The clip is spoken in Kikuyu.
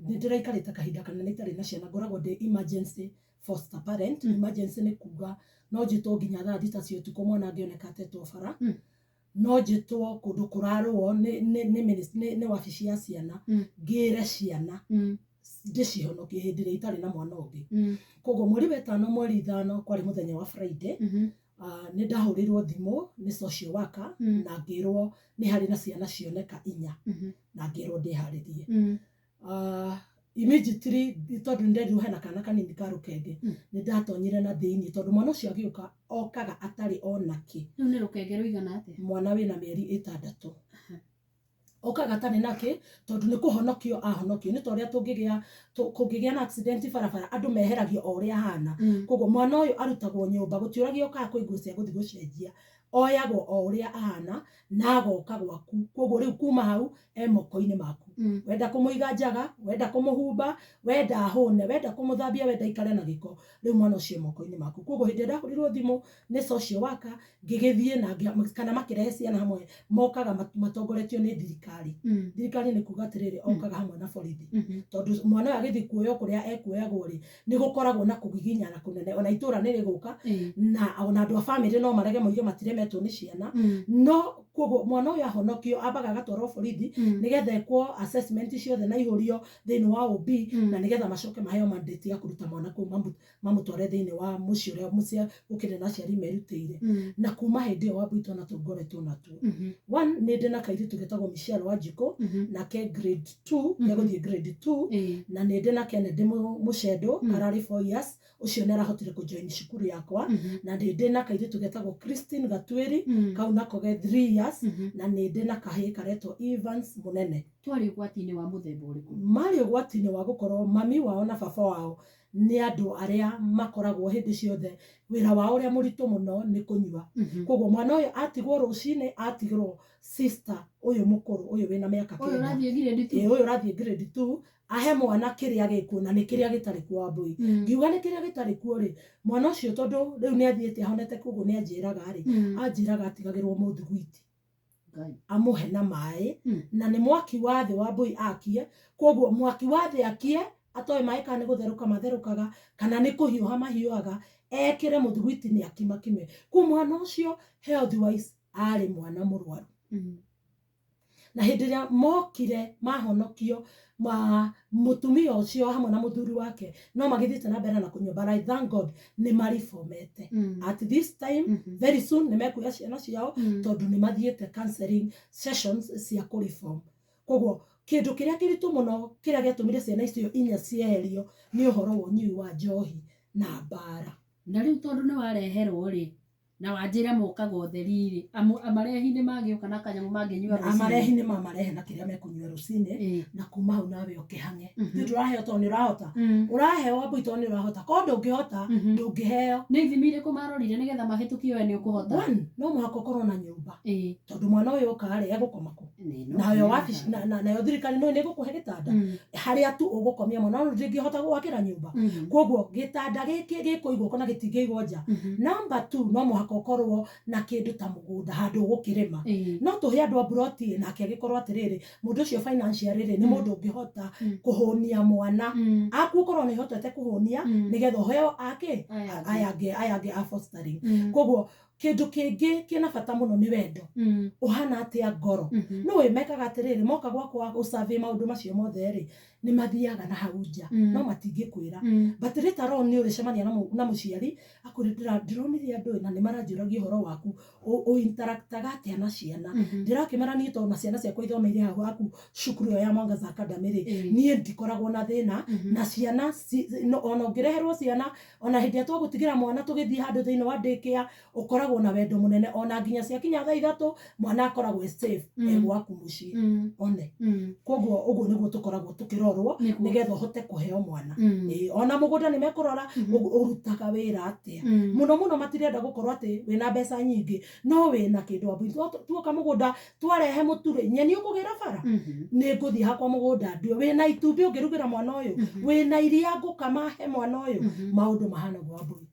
Nĩ ndĩraikarĩte kahinda kanene itarĩ na ciana. Ngoragwo ndĩ emergency foster parent. Emergency nĩ kuga no njĩtwo nginya thaa 3 cia ũtukũ mwana angĩoneka atetwo bara. No njĩtwo kũndũ kũrarũo nĩ wabici ya ciana, ngĩre ciana ndĩcihonokie hĩndĩ ĩrĩa itarĩ na mwana ũngĩ. Koguo mweri wa 5, mweri 5, kwarĩ mũthenya wa Friday, nĩ ndahũrĩirwo thimũ nĩ social worker na ngĩrwo nĩ harĩ na ciana cioneka inya na ngĩrwo ndĩharĩrie. Immediately, tondũ nĩ nderirwo hena kana kanini ka rũkenge, nĩ ndatonyire na thĩinĩ, tondũ mwana ũcio agĩũka okaga atarĩ ona kĩ. Rĩu nĩ rũkenge rũigana atĩa? Mwana wĩna mĩeri 6 okaga atarĩ nakĩ, tondũ nĩ kũhonokio ahonokio. Nĩ ta ũrĩa tũngĩgĩa kũngĩgĩa na accident barabara, andũ meheragio o ũrĩa ahana. Koguo mwana ũyũ arutagwo nyũmba, gũtiũragio kana kwĩ nguo cia gũthiĩ gũcenjia, oyagwo o ũrĩa ahana na agoka gwaku. Koguo rĩu kuma hau e moko-inĩ maku. Wenda kũmũiga njaga, wenda kũmũhumba, wenda ahũne, wenda kũmũthambia, wenda aikare na gĩko, rĩu mwana ũcio e moko-inĩ maku. Koguo hĩndĩ ĩrĩa ndahũrirwo thimũ nĩ social worker, ngĩgĩthiĩ na kana makĩrehe ciana hamwe, mokaga matongoretio nĩ thirikari. Thirikari nĩ kuga atĩrĩrĩ, okaga hamwe na borithi, tondũ mwana ũyũ agĩthiĩ kuoywo kũrĩa ekuoyagwo rĩ, nĩ gũkoragwo na kũgiginyana kũnene, ona itũra nĩ rĩgũka, na ona andũ a bamĩrĩ no marege moige matiremetwo nĩ ciana. No koguo mwana ũyũ ahonokio ambaga agatwarwo borithi nĩgetha ekwo assessment ciothe na ihũrio thĩinĩ wa OB, na nĩgetha macoke maheo mandate ya kũruta mwana kũu mamũtware thĩinĩ wa mũciĩ ũrĩa mũciĩ gũkĩrĩ na aciari merutĩire. Na kuma hĩndĩ ĩyo, Wambui, twana tũu ngoretwo natuo. One, nĩ ndĩ na kairĩtu getagwo Michelle Wanjikũ, nake grade 2, gegũthiĩ grade 2. Na nĩ ndĩ na Kennedy Mũcendo, kararĩ 4 years, ũcio nĩ arahotire kũjoin cukuru yakwa. Na nĩ ndĩ na kairĩtu getagwo Christine Gatuĩri, kau nako ge 3 years. Na nĩ ndĩ na kahĩĩ karetwo Evans Mũnene. Twarĩ ũgwati-inĩ wa mũthemba ũrĩkũ? Marĩ ũgwati-inĩ wa gũkorwo mami wao na baba wao nĩ andũ arĩa makoragwo hĩndĩ ciothe wĩra wao ũrĩa mũritũ mũno nĩ kũnyua. Koguo mwana ũyũ atigwo rũcinĩ, atigĩrwo sister ũyũ mũkũrũ, ũyũ wĩna mĩaka ũyũ 9. Ũrathiĩ grade two. Ĩ, ũyũ ũrathiĩ grade 2, ahe mwana kĩrĩa gĩkuo na nĩ kĩrĩa gĩtarĩ kuo. Wambui, ngiuga nĩ kĩrĩa gĩtarĩ kuo rĩ, mwana ũcio tondũ rĩu nĩ athiĩte ahonete, koguo nĩ anjĩraga rĩ, anjĩraga atigagĩrwo mũthugwiti Ngai. amũhe na maĩ, na nĩ mwaki wa thĩ, Wambui, akie. Koguo mwaki wa thĩ akie, atoĩ maĩ kana nĩ gũtherũka matherũkaga kana nĩ kũhiũha mahiũhaga, ekĩre mũthugwiti nĩ akimakime. Koguo mwana ũcio health wise arĩ mwana mũrwaru. Na hĩndĩ ĩrĩa mokire mahonokio, ma mũtumia ũcio hamwe na mũthuri wake no magĩthiĩte na mbere na kũnyua, but I thank God nĩ marifomete. At this time, very soon nĩ mekuoya ciana ciao, tondũ nĩ mathiĩte counseling sessions cia kũreform. Koguo kĩndũ kĩrĩa kĩritũ mũno kĩrĩa gĩatũmire ciana icio inya cieherio nĩ ũhoro wa ũnyui wa njohi na mbara. Na rĩu tondũ nĩ wareherwo rĩ, na wanjĩra mokaga ũtheri rĩ, amarehi nĩ magĩũka na kanyamũ mangĩnyua rũcinĩ? Amarehi nĩ mamarehe na kĩrĩa mekũnyua rũcinĩ. Na kuma hau nawe ũkĩhang'e. Nĩ ũndũ ũraheo tondũ nĩ ũrahota. Ũraheo, Wambui, tondũ nĩ ũrahota. Korwo ndũngĩhota, ndũngĩheo. Nĩ ithimi irĩkũ marorire nĩgetha mahĩtũkie we nĩ ũkũhota? One, no mũhaka ũkorwo na nyũmba, tondũ mwana ũyũ oka rĩ, egũkoma kũ? Nĩ no Nayo nginya wabici gĩtanda. Nayo thirikari no nĩ ĩgũkũhe gĩtanda harĩa tu ũgũkomia mwana, no ndĩngĩhota gwakĩra nyũmba. Koguo gĩtanda gĩkĩ gĩkũigwo kana gĩtingĩigwo nja. Number two, no mũhaka ũkorwo na kĩndũ ta mũgũnda handũ ũgũkĩrĩma. No tũhe andũ a mburoti, nake agĩkorwo atĩrĩrĩ, mũndũ ũcio financially rĩ, nĩ mũndũ ũngĩhota kũhũnia mwana aku, ũkorwo nĩ ũhotete kũhũnia nĩgetha ũheo akĩ Aya angĩ. Aya angĩ a fostering. Koguo kĩndũ kĩngĩ kĩna bata mũno nĩ wendo. Ũhana atĩa ngoro? No ĩ mekaga atĩrĩrĩ, moka gwakwa gũsurvey maũndũ macio mothe rĩ, nĩ mathiaga na hau nja, no matingĩkwĩra. But later on nĩ ũrĩcemania na mũciari akwĩre, "Ndĩronire andũ ĩ, na nĩ maranjũragia ũhoro waku, ũinteractaga atĩa na ciana?" Ndĩrakĩmera niĩ tondũ na ciana ciakwa ithomeire hau haku cukuru ĩyo ya Mwangaza Academy rĩ, niĩ ndikoragwo na thĩna na ciana ona ũngĩreherwo ciana, ona hĩndĩ ĩrĩa twagũtigĩra mwana tũgĩthiĩ handũ thĩinĩ wa daycare, ũkoragwo na wendo mũnene. Ona nginya ciakinya thaa 3 mwana akoragwo e safe e gwaku mũciĩ one. Koguo ũguo nĩguo tũkoragwo tũkĩrorwo nĩgetha ũhote kũheo mwana. Ĩĩ, ona mũgũnda nĩ mekũrora ũrutaga wĩra atĩa. Mũno mũno matirenda gũkorwo atĩ wĩna mbeca nyingĩ, no wĩna kĩndũ. Wambui, tuoka mũgũnda twarehe mũtu rĩ, nyeni ũkũgĩra bara, nĩ ngũthiĩ hakwa mũgũnda ndue. Wĩna itumbĩ ũngĩrugĩra mwana ũyũ? Wĩna iria ngũkama he mwana ũyũ? Maũndũ mahana ũguo, Wambui.